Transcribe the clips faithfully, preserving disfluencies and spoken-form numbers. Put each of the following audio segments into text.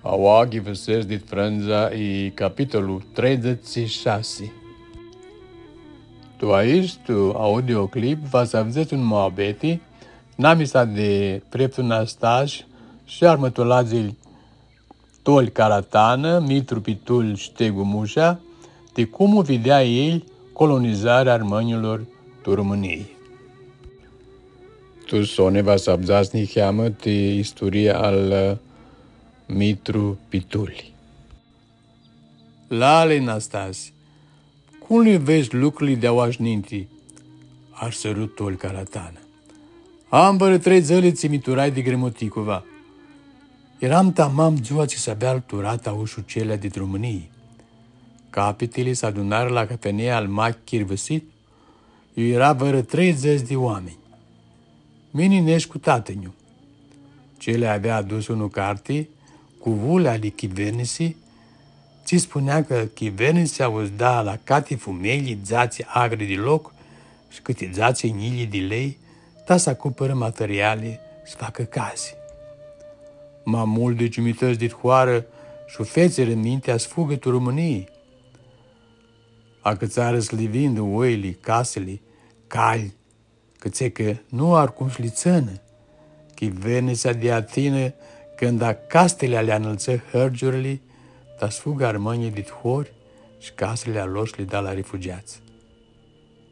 Aoa ghivãsescu dit frãndza i capitolu treidzãts shi shasi. Tu aestu audioclip va s-avdzãts un muabeti, namisa di preftu Nastas shi armãtuladzlji Tolj Caratanã, Mitru Pitul shi Tegu Musha, di cum u videa elj colonizarea armãnjlor tu Romãnii. Tu soni va s-avdzãts niheamã ti isturia al Mitru Pitulj. Lali Nastasi, cum li vedz lucrili di aoa sh-ninti? Arsãru Tolj Caratanã. Am vãrã trei dzãli tsi mi turai di Grãmoticova. Eram tamam dzua tsi s-avea turatã aushucelea di Romãnii. Capitili s-adunarã la cafenea al mac Chirvãsit, iu eara vãrã treidzãts di oaminj. Mini neshu cu tatã-nju. Celi avea adusã unã carti cu vulea ali Chivernisi, tsi spunea cã Chivernisi u s-da la cati fumelji dzatsi acri di loc shi cãti dzatsi njilji di lei, ta s-acumpãrã materiali s-facã casi. Ma multi ciumitãts dit hoarã sh-u featsirã mintea s-fugã tu Romãnii. Acãtsarã s-li vindã oili, casili, calj, cãtse cã nu ari cum s-li tsãnã. Chivernisa di Athina, cãndu castili li anãltsã hãrgiurli, ta s-fugã armãnjlji dit hori shi casili a lor s-li da la rifugiats.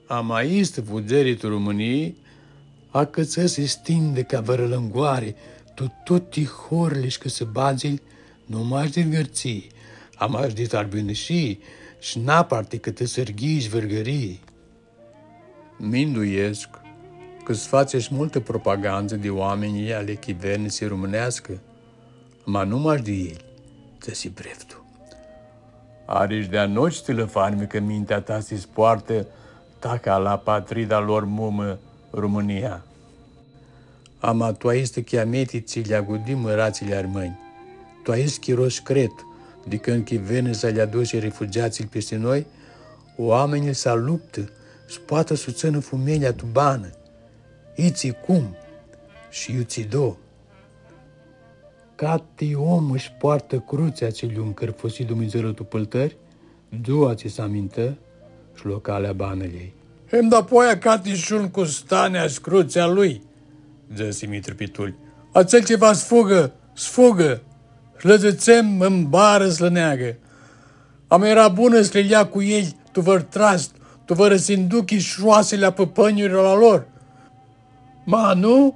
Ama aistã fudzeri tu Romãnii acãtsã s-stindã ca vãrã lãngoari tu tuti horli shi cãsãbadzlji, nu mash dit Gãrtsii, ama shi dit Arbinishii, shi naparti cãtã Sãrghii shi Vãrgãrii. Minduescu cã s-fatsi shi multã propagandzã di oaminjlji ali Chivernisi rumãneascã, ma nu mash di elj, dzãsi preftu. Ari shi di a noshtri lãfanj cã mintea ta si s-poartã taha la patrida lor mumã, Romãnia. Ama tu aistã chiameti tsi lj-agudi mãratslji armãnj, tu aestu chiro shcret, di cãndu Chivernisa lj-adusi rifugiatslji pisti noi, oaminjlji s-aluptã s-poatã s-u tsãnã fumealja tu banã, itsi cum shi iutsido. Cati om ãsh poartã crutsea tsi lj-u ncãrfusi Dumnidzãlu tu pãltãri, dzua tsi s-amintã, sh-lo calea banãljei. Em dapoaia cati sh-un cu stanea sh-crutsea lui, dzãsi Mitru Pitulj. Atsel tsi va s-fugã, s-fugã, sh-lã dzãtsem ãmbarã s-lã neagã. Ama eara bunã s-li ljea cu elj tu vãrã trast, tu vãrã sinduchi sh-oasili a pãpãnjlor a lor. Ma nu,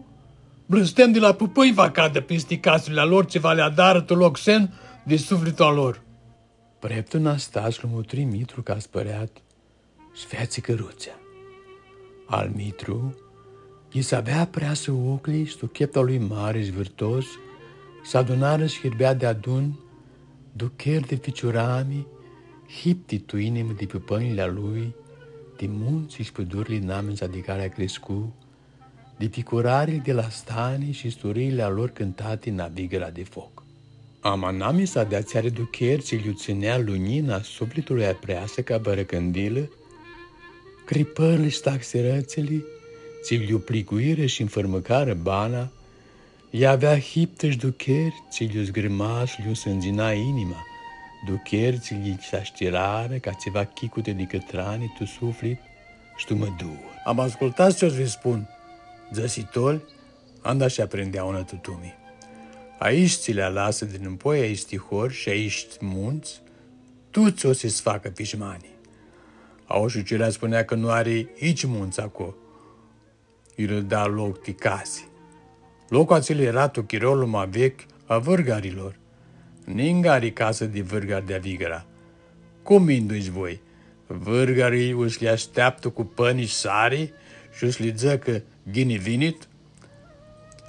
blãstem di la pãpãnj va cadã pisti casili a lor, tsi va li adarã tu loc semnu di suflitlu a lor. Preftu Nastas lu mutri Mitru ca spãreat, sh-featsi crutsea. Al Mitru, lji s-avea apreasã ocljilj, sh-tu cheptu a lui mari sh-vãrtos s-adunarã sh-hirbea deadun ducheri di ficiurami, hipti tu inimã di pãpãnjlji a lui, di muntsã sh-pãdurli namisa di cari criscu, di ficurarlji di la stani sh-isturiili a lor cãntati na vigra di foc. Ama namisa di atseali ducheri tsi lj-u tsãnea lunjina a suflitlui apreasã ca vãrã cãndilã, cripãrli sh-taxirãtsili tsi lj-u pliguirã sh-nfãrmãcarã bana, lj-avea hiptã sh-ducheri tsi lj-u zgrãma sh-lj-u sãndzina inima, ducheri tsi lji s-ashtirarã ca tsiva chicutã di cãtrani tu suflit, sh-tu mãduã. Ama ascultats tsi va s-vã spun, dzãsi Tolj, anda sh-aprindeaunã tutumi. Aeshti tsi li alasã dinãpoi aesti hori sh-aeshti muntsã, tuts o s-facã pishmani. Aushucelea spunea cã nu ari itsi muntsã aclo, iu lã da loc ti casi. Loclu atsel eara tu chirolu ma vechi a vãrgarilor. Ningã ari casã di vãrgari di-a vigra. Cum minduits voi? Vãrgarlji u s-li ashteaptã cu pãni sh-sari shi u s-li dzãcã ghini vinit?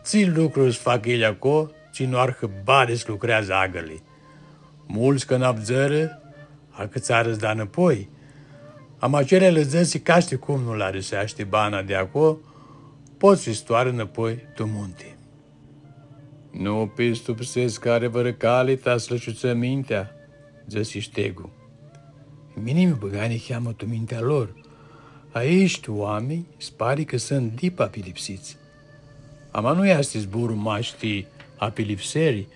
Tsi lucru s-facã elj aclo, tsi nu ari hãbari s-lucreadzã agãrli? Multsã cã n-avdzãrã, acãtsarã s-da nãpoi. Ama acelea lã dzãsi cã ashti cum nu lã ariseashti bana di aclo, pot s-toarã nãpoi tu munti. Nu pistipsescu cã ari vãrã cali ta s-lã shutsã mintea, dzãsi Shtegu. Mini mi bãgai niheamã tu mintea lor. Aeshti oaminj s-pari cã suntu dip apilipsits. Ama nu easti zborlu mash ti apilipseri,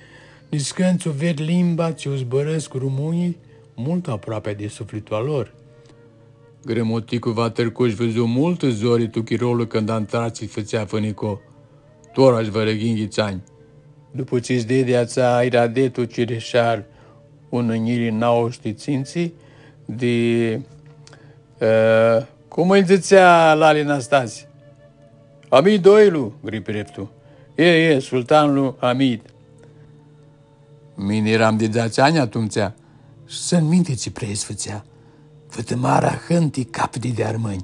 Niscãntsã u ved limba tsi u zburãscu rumunjlji multu aproapea di suflitlu a lor. Grãmuticlu Vatrãcush vidzu multã zori tu chirolu cãndu antartsi fãtsea fãnico, tora sh-vãrã yinghits anj. Dupu tsi s-deadi atsea iradea tu Cirishar unã njilji nauã suti tsintsi, di, ã, cum ãlj dzãtsea lali Nastasi? Amid Oilu, gri preftu. E, e, sultanlu Amid. Mini eram di dzatsi anj atumtsea, sh-tsãn minti tsi prei s-fãtsea. Vãtãmarã ahãnti capiti di armãnj,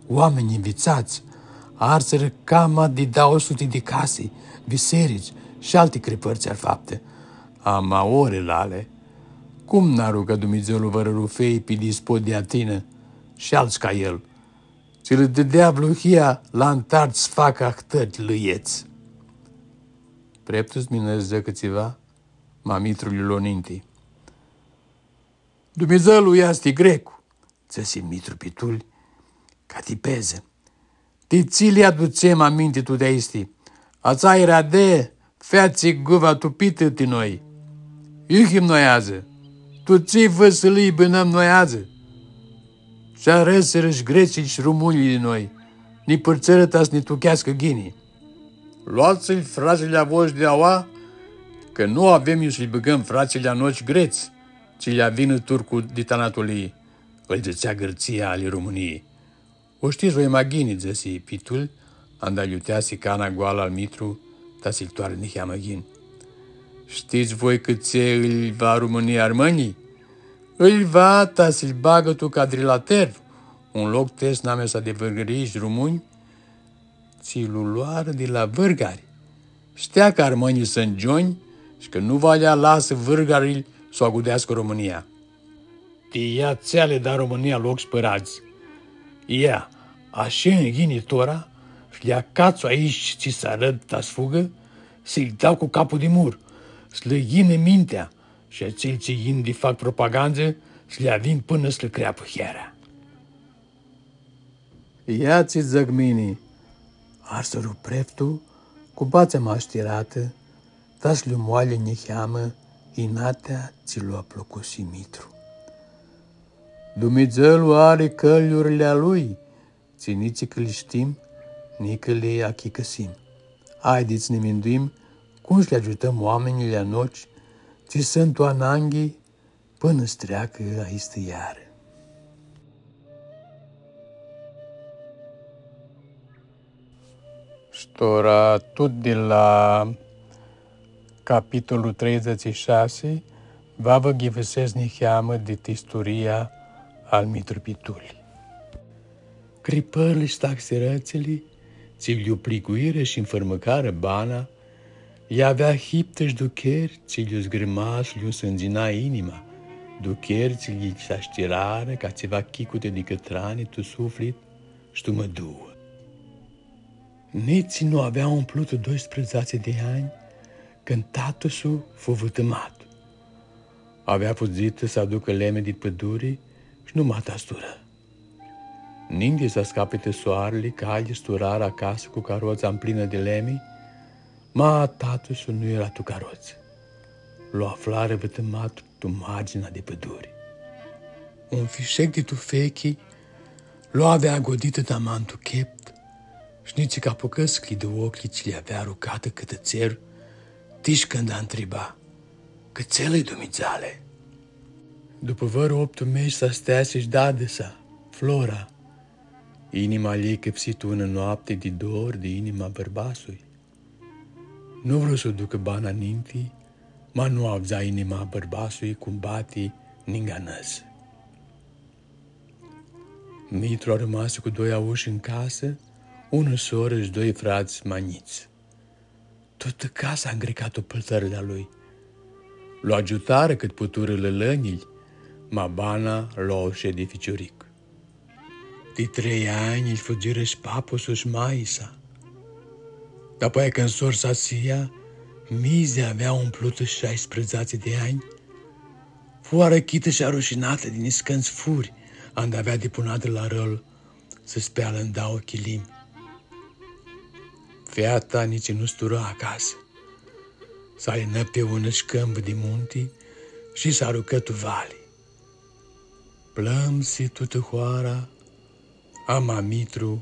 oaminj nvitsats, arsirã cama di dauã suti di casi, bisearits shi alti cripãri tsi ar faptã. Ama ori, lale, cum n-arcã Dumnidzãlu vãrã rufei pi dispot di Atina shi altsã ca el, tsi lã dãdea vluhia la antartsi s-facã ahtãri lãets? Preftu s-minã s-dzãcã tsiva, ma Mitru lj-u lo ninti. Dumnidzãlu easti grecu, dzãsi Mitru Pituli, ca ti pezã. Ti tsi lji adutsem aminti tuti aesti? Atsea iradea featsi guva tupitã ti noi. Iu him noi adzã? Tu tsi vãsilii bãnãm noi adzã? Sh-arãsirã sh-gretslji sh-rumunjlji di noi, nã pãrtsãrã ta s-nã tucheascã ghini. Loats-lj fratslji a vostri di aua, cã nu avem iu s-lji bãgãm fratslji a noshtri grets, tsi lj-avinã turcu dit Anatolii, ãlj dzãtsea Gãrtsia ali Rumunii. U shtits voi ma ghini, dzãsi Pitul, anda lj-u teasi cana goalã al Mitru, ta s-lji toarã niheamã yin. Shtits voi cãtse ãlj va Rumunii armãnjlji? Ãlj va ta s-lji bagã tu Cadrilater, un loc tes namisa di vãrgãrii sh-rumunj, tsi lu loarã di la vãrgari. Shtea cã armãnjlji sãntu gionj shi cã nu va lj-alasã vãrgarlji s-u agudeascã Romãnia. Ti atsea lã da Romãnia loc s-pãradz. Ia, ashi nj-yini tora, s-lji acatsu aeshti tsi s-arãd ta s-fugã, s-lji dau cu caplu di mur, s-lã yinã mintea, shi atselj tsi yin di fac propagandzã, s-lji avin pãnã s-lã creapã heara. Ia tsi dzãc mini, arsirã preftu cu batsea ma shtiratã, ta s-lji moali niheamã inatea tsi lu aplucusi Mitru. Dumnidzãlu ari cãljurli a lui, tsi nitsi cã li shtim, ni cã li achicãsim. Haidits s-nã minduim cum s-lji agiutãm oaminjlji a noshtri, tsi sãntu tu ananghi, pãnã s-treacã aistã iarã. Sh-tora tut di la capitolu treidzãts shi shasi, va vã ghivãsescu niheamã di isturia al Mitru Pituli. Cripãrli shi taxirãtsli, tsi lj-u pliguirã shi nfãrmãcarã bana, lj-avea hiptã sh-ducheri tsi lj-u zgrãma shi lj-u sãndzina inima, ducheri tsi lji s-ashtirarã ca tsiva chicutã di cãtrani tu suflit sh-tu mãduã. Nitsi nu avea umplutã doisprãdzatsi di anj, cãndu tatã-su fu vãtãmat. Avea fudzitã s-aducã lemi di pãduri shi nu ma ta s-turã. Ninti s-ascapitã soarli, caljlji s-turarã acasã cu carotsa mplinã di lemi, ma tatã-su nu eara tu carotsã. Lu aflarã vãtãmat tu marginea di pãduri. Un fishec di tufechi lu avea agoditã taman tu cheptu, shi nitsi cã apucã s-cljidã ocljilj tsi lj-avea arucatã cãtã tser, tish cãndu antriba: Cãtse-lã-i, Dumidzale? Dupã vãrã optu meshi s-asteasi sh-dadã-sa, Flora. Inima a ljei cãpsi tu unã noapti di dor di inima a bãrbasui. Nu vru s-u ducã bana ninti, ma nu avdza inima a bãrbasui cum bati ningã nãsã. Mitru armasi cu doi aushi n casã, unã sorã sh-doi frats ma njits. Tutã casa ngrica tu pãltãrli a lui. Lu agiutarã cãt puturã lãlãnjlji, ma bana lu aushea di ficiuric. Ti trei anj lji fudzirã sh-papu-su sh-maia-sa. Dapoaia cãndu sor-sa s-ia, mizi avea umplutã shasprãdzatsi di anj, fu arãchitã shi arushinatã di niscãntsã furi, anda avea dipunatã la rãlu s-spealã ndauã chilimi. Feata nitsi nu s-turã acasã. S-alinã pi unã scãmbã di munti shi s-arucã tu vali. Plãmsi tutã hoara, ama Mitru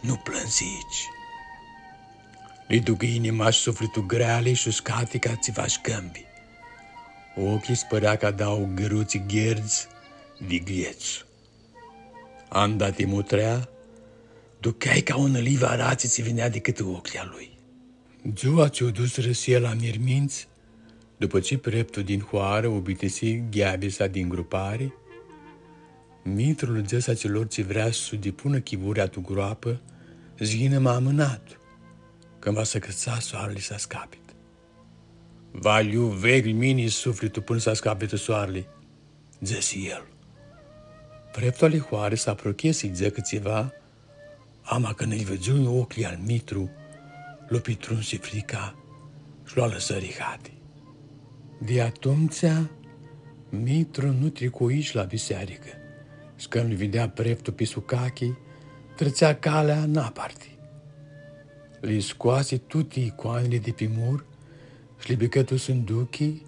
nu plãmsi itsi. Li ducã inima shi suflitlu greali shi uscati ca tsiva scãmbi. Oclji s-pãrea ca dauã gãrutsi gherdzã di gljetu. Anda ti mutrea, ducheai ca unã livã aratsi tsi vinea di cãtã oclji a lui. Dzua tsi u dusirã s-el la mirmintsã, dupã tsi preftul din hoarã u bitisi gheabisa di ngrupari, Mitru lã dzãsi atsilor tsi vrea s-u dipunã chivurea tu groapã, s-yinã ma amãnat, cãndu va s-acãtsa soarli s-ascapitã. Va lj-u veglu mini suflitlu pãnã s-ascapitã soarli, dzãsi el. Preftul ali hoarã s-apruchea s-lji dzãcã tsiva, ama cãndu lji vidzu oclji al Mitru, lu pitrunsi frica shi lu alãsã rihati. Di atumtsea, Mitru nu tricu itsi la bisearicã, shi cãndu lu videa preftul pi sucachi, trãtsea calea naparti. Li scoasi tuti icoanili di pi mur shi li bicã tu sãnduchi,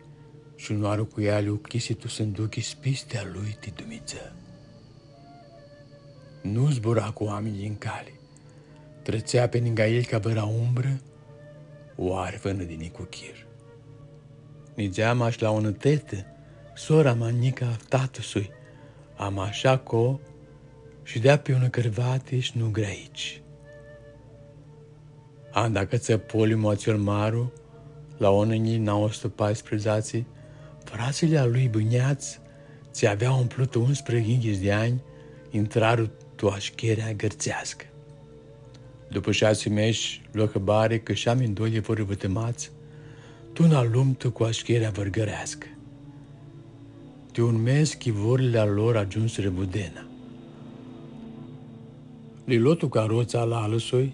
shi unãoarã cu eali u cljisi tu sãnduchi spistea lui ti Dumnidzã. Nu zbura cu oaminjlji n cali, trãtsea pi ningã elj ca vãrã umbrã, u arfãnã di nicuchir. Nidzea mash la unã tetã, sora ma njicã a tatãsui, ama shi aclo shidea pi unã cãrvati shi nu grea itsi. Anda acãtsã polimlu atsel maru, la unã njilji nauã suti paisprãdzatsi, fratslji a lui bãnjats, tsi avea umplutã unsprãyinghits di anj, intrarã tu ashcherea gãrtseascã. Dupã shasi mesh, lo hãbari cã shi amindoilji furã vãtãmats tu unã alumtã cu ashcherea vãrgãreascã. Ti un mes, chivurli a lor agiumsirã Budena. Li lo tu carotsa a lalãsui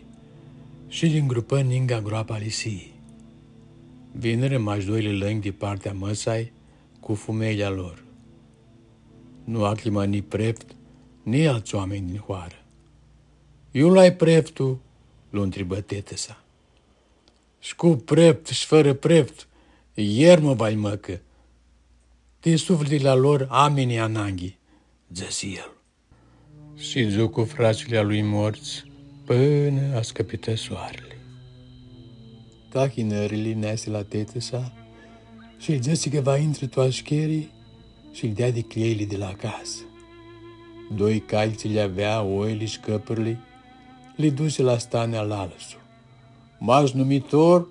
shi li ngrupã ningã groapa ali sii. Vinirã mash doi lãlãnj di partea mãsai cu fumeljlji a lor. Nu acljimã ni preft, ni altsã oaminj din hoarã. Iu lu ai preftul? Lu ntribã tetã-sa. Shi cu preft shi fãrã preft, yermã va-lj mãcã. Ti suflitli a lor am mini ananghi, dzãsi el. Shidzu cu fratslji a lui mortsã pãnã ascãpitã soarli. Tahinãrli neasi la tetã-sa shi lji dzãsi cã va intrã tu ashcheri shi lji deadi cljeili di la casã. Doi calj tsi li avea, oili shi cãpãrli, li dusi la stanea a lalãsu. Mash numitor,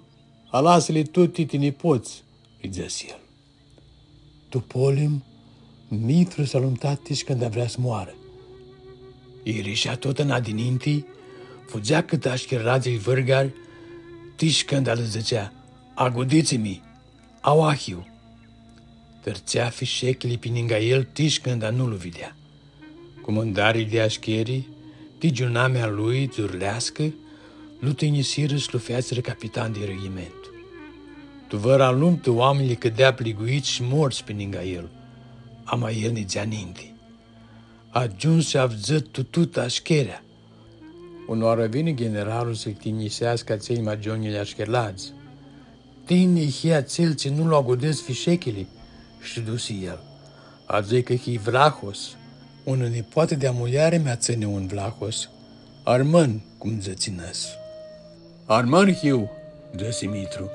alasã-li tuti ti nipots, lji dzãsi el. Tu polim, Mitru s-alumta tish canda vrea s-moarã. Irishea totna dininti, fudzea cãtã ashcheradzlji vãrgari, tish canda lã dzãtsea: „Agudits-mi, aoa hiu.” Tãrtsea fishechili pi ningã el tish canda nu lu videa. Cumandarlji di ashcheri, ti giunamea lui dzurleascã, lu tinjisirã shi lu featsirã capitan di regimentu. Tu vãrã alumtã oaminjlji cãdea pliguits shi morts pi ningã el, ama el nidzea ninti. Agiumsi avdzãt tu tutã ashcherea. Unãoarã vini gheneralul s-lji tinjiseascã atselj ma gionjlji ashcheladz. „Tini hii atsel tsi nu lu agudets fishechili?” shi dusi el. „Avdzãi cã hii vlahos. Unã nipoatã di-a muljari mea tsãni un vlahos, armãn, cum dzãtsi nãs.” „Armãn hiu,” dzãsi Mitru,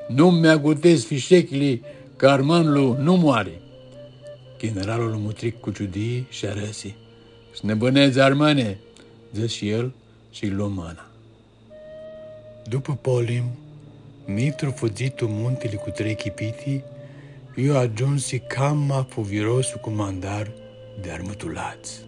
„nu mi agudets fishechili, cã armãnlu nu moari.” Gheneralul lu mutri cu ciudii shi arãsi. „S-nã bãnedz, armãne!” dzãsi el shi-lj lo mãna. Dupã polim, Mitru fudzi tu muntili cu trei chipiti, iu agiumsi cama fuvirosu cumandar di armãtuladz.